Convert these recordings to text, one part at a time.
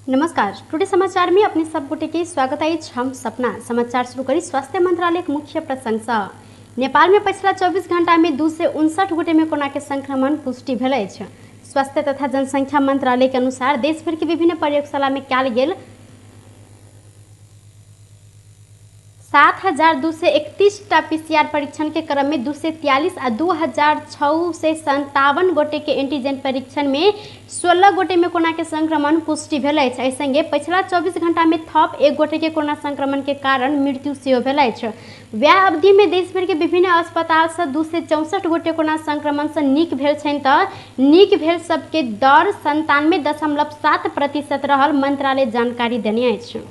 नमस्कार, टुडे समाचार में अपने सब गोटे के स्वागत अछि। हम सपना समाचार शुरू करी स्वास्थ्य मंत्रालय के मुख्य प्रसंग सँ। नेपाल में पछिला 24 घंटा में 259 गोटे में कोरोना के संक्रमण पुष्टि भेल अछि। स्वास्थ्य तथा जनसंख्या मंत्रालय के अनुसार देश भर के विभिन्न प्रयोगशाला में कयल गेल 7231 टा पीसीआर परीक्षण के क्रम में 243 आ 2657 गोटे के एंटीजन परीक्षण में 16 गोटे में कोरोना के संक्रमण पुष्टि भेल अछि। एहि संगे पछिला 24 घंटा में थप 1 गोटे के कोरोना संक्रमण के कारण मृत्यु सेहो भेल अछि। वएह अवधि में देश भर के विभिन्न अस्पताल से 264 गोटे कोरोना संक्रमण से नीक भेल छनि तऽ नीक भेल सबके दर 97.7% रहल मंत्रालय जानकारी देने अछि।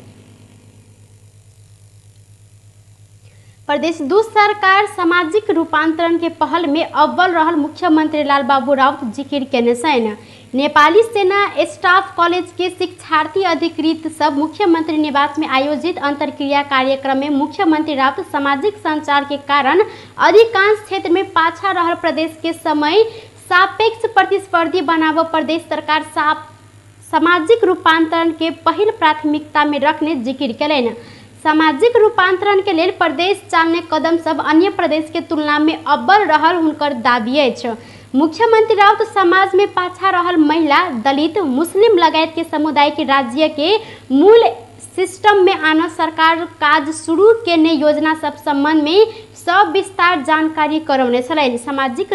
प्रदेश दू सरकार सामाजिक रूपांतरण के पहल में अव्वल रहल मुख्यमंत्री लालबाबू राउत जिकिर केने छनि। नेपाली सेना स्टाफ कॉलेज के शिक्षार्थी अधिकृत सब मुख्यमंत्री निवास में आयोजित अंतरक्रिया कार्यक्रम में मुख्यमंत्री राउत सामाजिक संचार के कारण अधिकांश क्षेत्र में पाछा रहल प्रदेश के समय सापेक्ष प्रतिस्पर्धी बनाबऽ प्रदेश सरकार सामाजिक रूपांतरण के पहिल प्राथमिकता में रखने जिकिर केलनि। सामाजिक रूपांतरण के लेल प्रदेश चालने कदम सब अन्य प्रदेश के तुलना में अव्वल रहल हुनकर दावी अछि। मुख्यमंत्री राउत समाज में पाछा रहल महिला, दलित, मुस्लिम लगायत के समुदाय के राज्य के मूल सिस्टम में आनऽ सरकार काज शुरू केने योजना सब संबंध में सब विस्तार जानकारी करौने छलनि। सामाजिक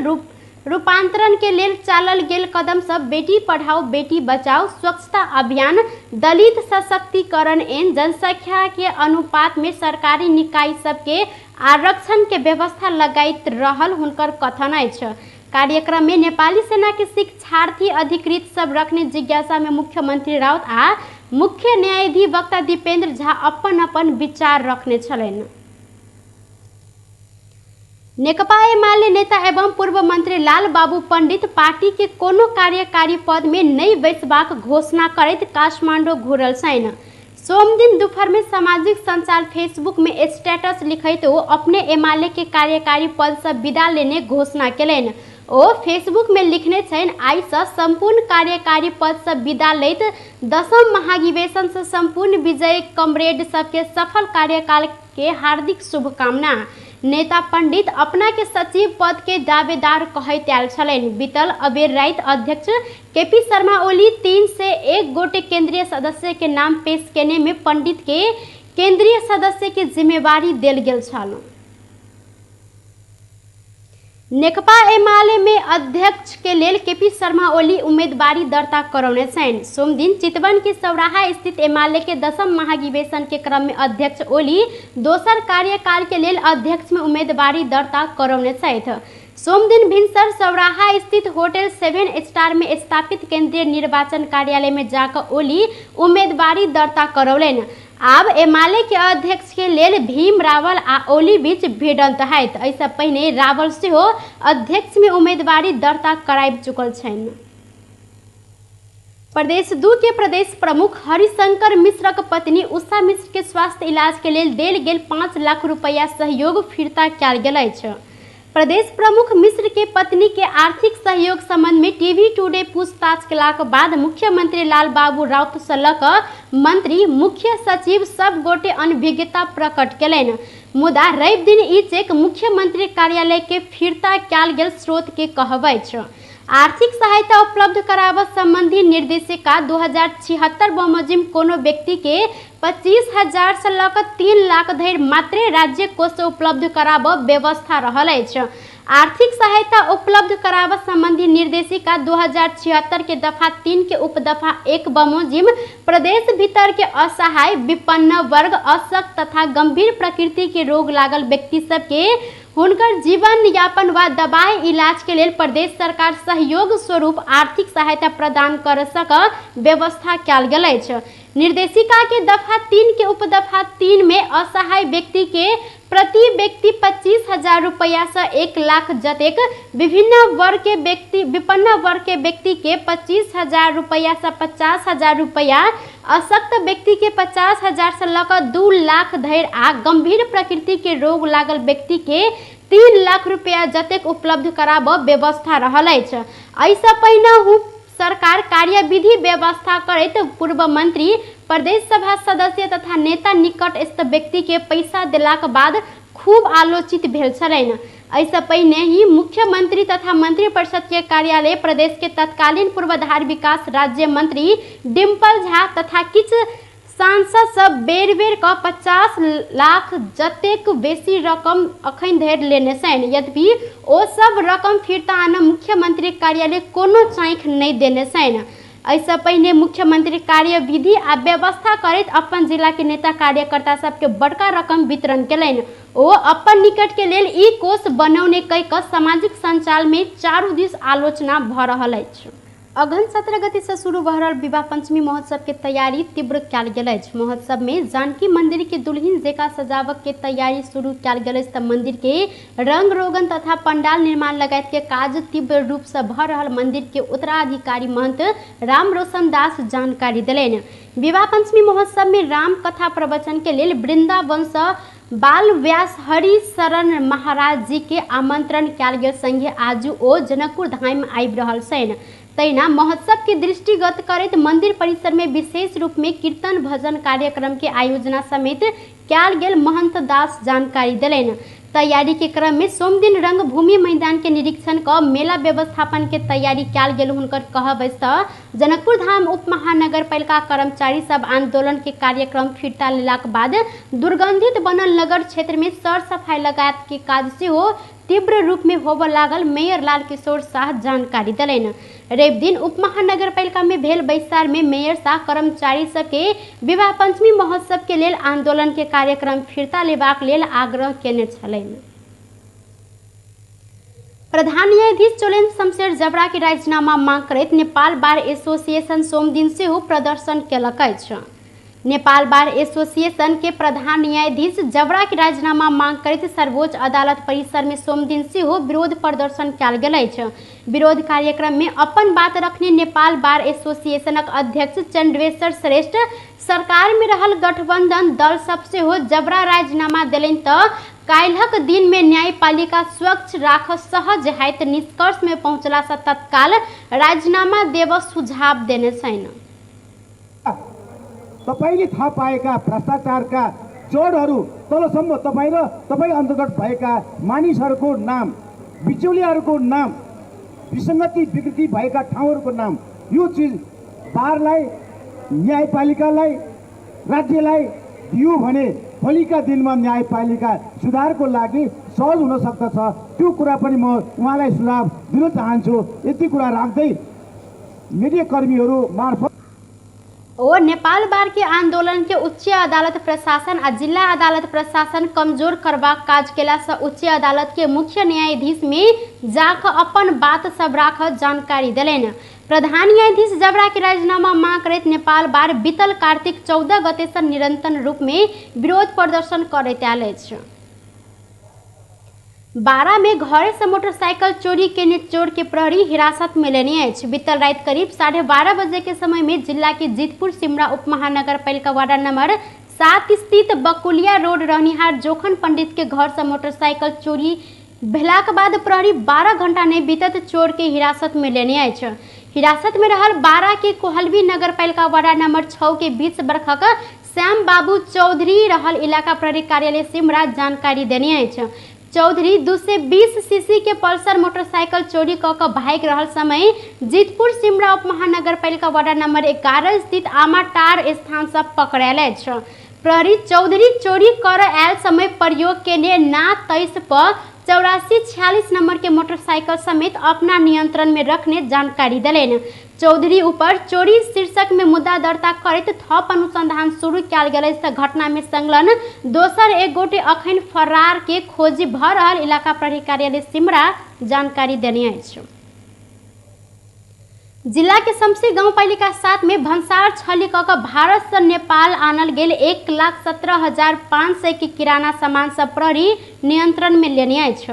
रूपांतरण के लेल चालल गेल कदम सब बेटी पढ़ाओ बेटी बचाओ, स्वच्छता अभियान, दलित सशक्तिकरण एवं जनसंख्या के अनुपात में सरकारी निकाय सबके आरक्षण के व्यवस्था लगाइत रहल हुनकर कथन अछि। कार्यक्रम में नेपाली सेना के शिक्षार्थी अधिकृत सब रखने जिज्ञासा में मुख्यमंत्री राउत आ मुख्य न्यायाधिवक्ता दीपेंद्र झा अपन अपन विचार रखने छलनि। नेकपा एमाले नेता एवं पूर्व मंत्री लाल बाबू पंडित पार्टी के कोनो कार्यकारी पद में नहि बैसबाक घोषणा करैत काठमांडू घुरल छनि। सोमदिन दुपहर में सामाजिक संचार फेसबुक में स्टेटस लिखैत ओ अपने एमाले के कार्यकारी पद से विदा लेने घोषणा केलनि। ओ फेसबुक में लिखने छनि, आइ से संपूर्ण कार्यकारी पद से विदा लैत दसम महाधिवेशन से संपूर्ण विजय कमरेड सबके सफल कार्यकाल के हार्दिक शुभकामना। नेता पंडित अपना के सचिव पद के दावेदार कहैत आयल छलनि। बीतल अबेर राति अध्यक्ष केपी शर्मा ओली 3 से 1 गोटे केंद्रीय सदस्य के नाम पेश केने में पंडित के केंद्रीय सदस्य के जिम्मेवारी देल गेल छल। नेकपा एमाले में अध्यक्ष के लेल केपी शर्मा ओली उम्मीदवारी दर्ता करौने छनि। सोमदिन चितवन के सौराहा स्थित एमाले के दसम महाधिवेशन के क्रम में अध्यक्ष ओली दोसर कार्यकाल के लेल अध्यक्ष में उम्मीदवारी दर्ता करौने छथि। सोमदिन भिनसर सौराहा स्थित होटल 7 स्टार में स्थापित केंद्रीय निर्वाचन कार्यालय में जाकर ओली उम्मीदवारी दर्ता करौलनि। आब एमाले के अध्यक्ष के लेल भीम रावल आ ओली बीच भिड़ंत हैत। एहिसँ पहिने रावल सेहो अध्यक्ष में उम्मीदवारी दर्ता कराबि चुकल छनि। प्रदेश 2 के प्रदेश प्रमुख हरिशंकर मिश्रक पत्नी उषा मिश्र के स्वास्थ्य इलाज के लेल देल गेल 5 लाख रुपया सहयोग फिर्ता कयल गेल अछि। प्रदेश प्रमुख मिश्र के पत्नी के आर्थिक सहयोग संबंध में टीवी टुडे पूछताछ केलाक बाद मुख्यमंत्री लाल बाबू राउत से लऽ कऽ मंत्री, मुख्य सचिव सब गोटे अनभिज्ञता प्रकट केलनि। मुदा रवि दिन ई चेक मुख्यमंत्री कार्यालय के फिर्ता कयल गेल स्रोत के कहब अछि। आर्थिक सहायता उपलब्ध कराबऽ संबंधी निर्देशिका 2076 बमोजिम कोनो व्यक्ति के 25,000 से लऽ कऽ 3 लाख धरि मात्रे राज्य कोष से उपलब्ध कराबऽ व्यवस्था रहल अछि। आर्थिक सहायता उपलब्ध कराबऽ संबंधी निर्देशिका 2076 के दफा 3 के उपदफा 1 बमोजिम प्रदेश भीतर के असहाय, विपन्न वर्ग, अशक्त तथा गंभीर प्रकृति के रोग लागल व्यक्ति सबके हुनकर जीवन यापन वा दवाई इलाज के लेल प्रदेश सरकार सहयोग स्वरूप आर्थिक सहायता प्रदान कर सक व्यवस्था कयल गेल अछि। निर्देशिका के दफा 3 के उपदफा 3 में असहाय व्यक्ति के प्रति व्यक्ति 25,000 रुपया से 1 लाख जतेक, विभिन्न वर्ग के व्यक्ति, विपन्न वर्ग के व्यक्ति के 25,000 रुपया से 50,000 रुपया, अशक्त व्यक्ति के 50,000 से लऽ कऽ 2 लाख धरि आ गंभीर प्रकृति के रोग लागल व्यक्ति के 3 लाख रुपया जतेक उपलब्ध कराबऽ व्यवस्था रहल अछि। एहिसँ पहिने सरकार कार्यविधि व्यवस्था करैत पूर्व मंत्री, प्रदेश सभा सदस्य तथा नेता निकटस्थ व्यक्ति के पैसा देलाक बाद खूब आलोचित भेल छलनि। एहिसँ पहिने ही मुख्यमंत्री तथा मंत्रिपरिषद के कार्यालय प्रदेश के तत्कालीन पूर्वाधार विकास राज्य मंत्री डिम्पल झा तथा किछु सांसद सब बेर बेर क 50 लाख जतेक बेसी रकम अखन धरि लेने छनि। यद्यपि ओ सब रकम फिर्ता आन मुख्यमंत्री कार्यालय कोनो चाँखि नहि देने छनि। एहिसँ पहिने मुख्यमंत्री कार्यविधि आ व्यवस्था करैत अपन जिला के नेता कार्यकर्ता सबके बड़का रकम वितरण केलनि। ओ अपन निकट के लेल ई कोष बनौने कहि कऽ सामाजिक संचार में चारू दिस आलोचना भऽ रहल अछि। अगहन 17 गते से शुरू भऽ रहल विवाह पंचमी महोत्सव के तैयारी तीव्र कयल गेल अछि। महोत्सव में जानकी मंदिर के दुल्हिन जेका सजावट के तैयारी शुरू कयल गेल अछि तऽ मंदिर के रंग रोगन तथा पंडाल निर्माण लगायत के काज तीव्र रूप से भऽ रहल मंदिर के उत्तराधिकारी महंत राम रोशन दास जानकारी देलनि। विवाह पंचमी महोत्सव में राम कथा प्रवचन के लेल वृंदावन से बाल व्यास हरि शरण महाराज जी के आमंत्रण कयल गेल संगे आजू ओ जनकपुर धाम आबि रहल छनि। तहिना महोत्सव के दृष्टिगत करैत मंदिर परिसर में विशेष रूप में कीर्तन भजन कार्यक्रम के आयोजना समेत कयल गेल महंत दास जानकारी देलनि। तैयारी के क्रम में सोमदिन रंगभूमि मैदान के निरीक्षण क मेला व्यवस्थापन के तैयारी कयल गेल हुनकर कहब अछि। तऽ जनकपुर धाम उप महानगरपालिका कर्मचारी सब आंदोलन के कार्यक्रम फिर्ता लेलाक बाद दुर्गंधित बनल नगर क्षेत्र में सर सफाई लगायत के काज सेहो तीव्र रूप में होबऽ लागल मेयर लाल किशोर शाह जानकारी देलनि। रवि दिन उप महानगरपालिका में भेल बैसार में मेयर शाह कर्मचारी सबके विवाह पंचमी महोत्सव के लेल आंदोलन के कार्यक्रम फिर्ता लेबाक लेल आग्रह केने छलनि। प्रधान न्यायाधीश चोलेन शमशेर जबरा के राजीनामा मांग करैत नेपाल बार एसोसिएशन सोमदिन सेहो प्रदर्शन केलक अछि। नेपाल बार एसोसिएशन के प्रधान न्यायाधीश जबरा के राजीनामा मांग करैत सर्वोच्च अदालत परिसर में सोमदिन सेहो विरोध प्रदर्शन कयल गेल अछि। विरोध कार्यक्रम में अपन बात रखने नेपाल बार एसोसिएशनक अध्यक्ष चंद्रेश्वर श्रेष्ठ सरकार में रहल गठबंधन दल सब सेहो जबरा राजीनामा देलनि तऽ काल्हिक दिन में न्यायपालिका स्वच्छ राख सहज हैत निष्कर्ष में पहुंचला से तत्काल राजीनामा देबऽ सुझाव देने छनि। तपाईँले थाहा पाएका भ्रष्टाचारका जडहरू तलसम्म तपाईँ र तपाईँ अन्तर्गत भएका मानिसहरूको नाम, बिचौलियाहरूको नाम, विसङ्गति विकृति भएका ठाउँहरूको नाम, यो चिज बारलाई, न्यायपालिकालाई, राज्यलाई दियो भने भोलिका दिनमा न्यायपालिका सुधारको लागि सहज हुन सक्दछ। त्यो कुरा पनि म उहाँलाई सुझाव दिन चाहन्छु। यति कुरा राख्दै मिडियाकर्मीहरू मार्फत ओ नेपाल बार के आंदोलन के उच्च अदालत प्रशासन आ जिला अदालत प्रशासन कमजोर करबाक काज केला से उच्च अदालत के मुख्य न्यायाधीश में जाक अपन बात सब राख जानकारी देलनि। प्रधान न्यायाधीश जबरा के राजीनामा मांग करैत नेपाल बार बीतल कार्तिक 14 गते से निरंतर रूप में विरोध प्रदर्शन करैत आयल अछि। बारा में घरे से मोटरसाइकिल चोरी केने चोर के प्रहरी हिरासत में लेने अछि। बीतल रात करीब 12:30 बजे के समय में जिला के जीतपुर सिमरा उप महानगरपालिका वार्ड नंबर 7 स्थित बकुलिया रोड रहनिहार जोखन पंडित के घर से मोटरसाइकिल चोरी भेलाक बाद प्रहरी 12 घंटा नहीं बीतत चोर के हिरासत में लेने अछि। हिरासत में रहल बारा के कोहलबी नगरपालिका वार्ड नंबर 6 के 20 बरखक श्याम बाबू चौधरी रहल इलाका प्रहरी कार्यालय सिमरा जानकारी देने अछि। चौधरी 220 सीसी के पल्सर मोटरसाइकिल चोरी कऽ कऽ भागि रहल समय जीतपुर सिमरा उप महानगरपालिका वार्ड नंबर 11 स्थित आमाटार स्थान से पकड़ायल अछि। प्रहरी चौधरी चोरी कर आयल समय प्रयोग केने ना 23 पर 8446 नंबर के मोटरसाइकिल समेत अपना नियंत्रण में रखने जानकारी देलनि। चौधरी ऊपर चोरी शीर्षक में मुद्दा दर्ता करैत थप अनुसंधान शुरू कयल गेल अछि। घटना में संलग्न दोसर एक गोटे अखन फरार के खोजी भऽ रहल इलाका प्रहरी कार्यालय सिमरा जानकारी देने अछि। जिला के शमशी गाउँपालिका 7 में भन्सार छली कऽ कऽ भारत से नेपाल आनल गेल 1,17,500 के किराना सामान सब प्रहरी नियंत्रण में लेने अछि।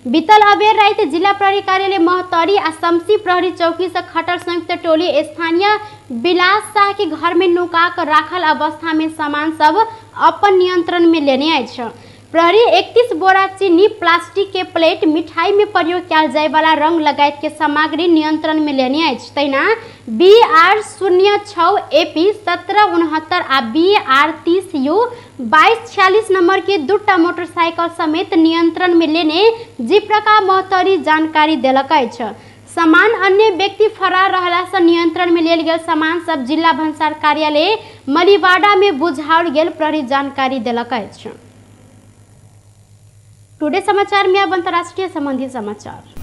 बीतल अबेर राति जिला प्रहरी कार्यालय महोत्तरी आ शमशी प्रहरी चौकी से खटल संयुक्त टोली स्थानीय विलास शाह के घर में नुका कऽ राखल अवस्था में सामान सब अपन नियंत्रण में लेने अछि। प्रहरी 31 बोरा चीनी, प्लास्टिक के प्लेट, मिठाई में प्रयोग कयल जाय वाला रंग लगायत के सामग्री नियंत्रण में लेने अछि। तहिना BR 06 AP 1769 आ BR 30 U 2246 number के 2टा मोटरसाइकिल समेत नियंत्रण में लेने जिप्रका महोत्तरी जानकारी देलक अछि। सामान अन्य व्यक्ति फरार रहला से नियंत्रण में लेल गेल सामान सब जिला भन्सार कार्यालय मलिवाड़ा में बुझाओल गेल प्रहरी जानकारी देलक अछि। टुडे समाचार में अब अंतर्राष्ट्रीय संबंधी समाचार।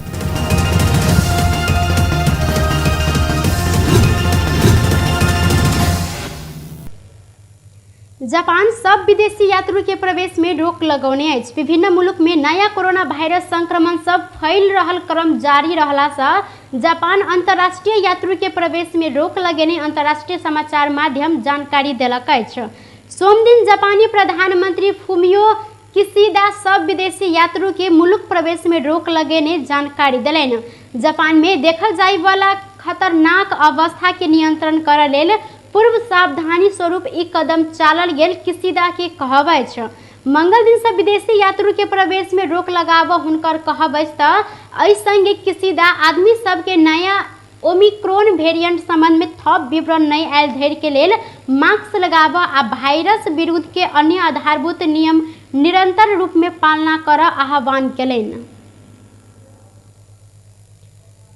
जापान सब विदेशी यात्रु के प्रवेश में रोक लगौने अछि। विभिन्न मुल्क में नया कोरोना वायरस संक्रमण सब फैल रहल क्रम जारी रहला से जापान अंतर्राष्ट्रीय यात्रु के प्रवेश में रोक लगेने अंतर्राष्ट्रीय समाचार माध्यम जानकारी देलक अछि। सोमदिन जापानी प्रधानमंत्री फुमियो किशिदा सब विदेशी यात्रु के मुल्क प्रवेश में रोक लगेने जानकारी देलनि। जापान में देखल जाय वाला खतरनाक अवस्था के नियंत्रण करय लेल पूर्व सावधानी स्वरूप ई कदम चालल गेल किशिदा के कहब अछि। मंगल दिन से विदेशी यात्रु के प्रवेश में रोक लगाब हुनकर कहब अछि। त एहि संगे किशिदा आदमी सबके नया ओमिक्रोन वेरिएंट संबंध में थप विवरण नहीं आयल धरि के लेल मास्क लगाब आ वायरस विरुद्ध के अन्य आधारभूत नियम निरंतर रूप में पालना कर आह्वान केलनि।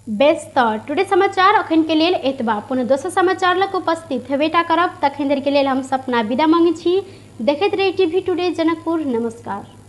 बेस त टुडे समाचार अखन के लेल एतबा। पुनः दोसर समाचार लग उपस्थित हेबेटा करब। तखन धरि के लेल हम सपना विदा मांगै छी। देखैत रही टीवी टुडे जनकपुर। नमस्कार।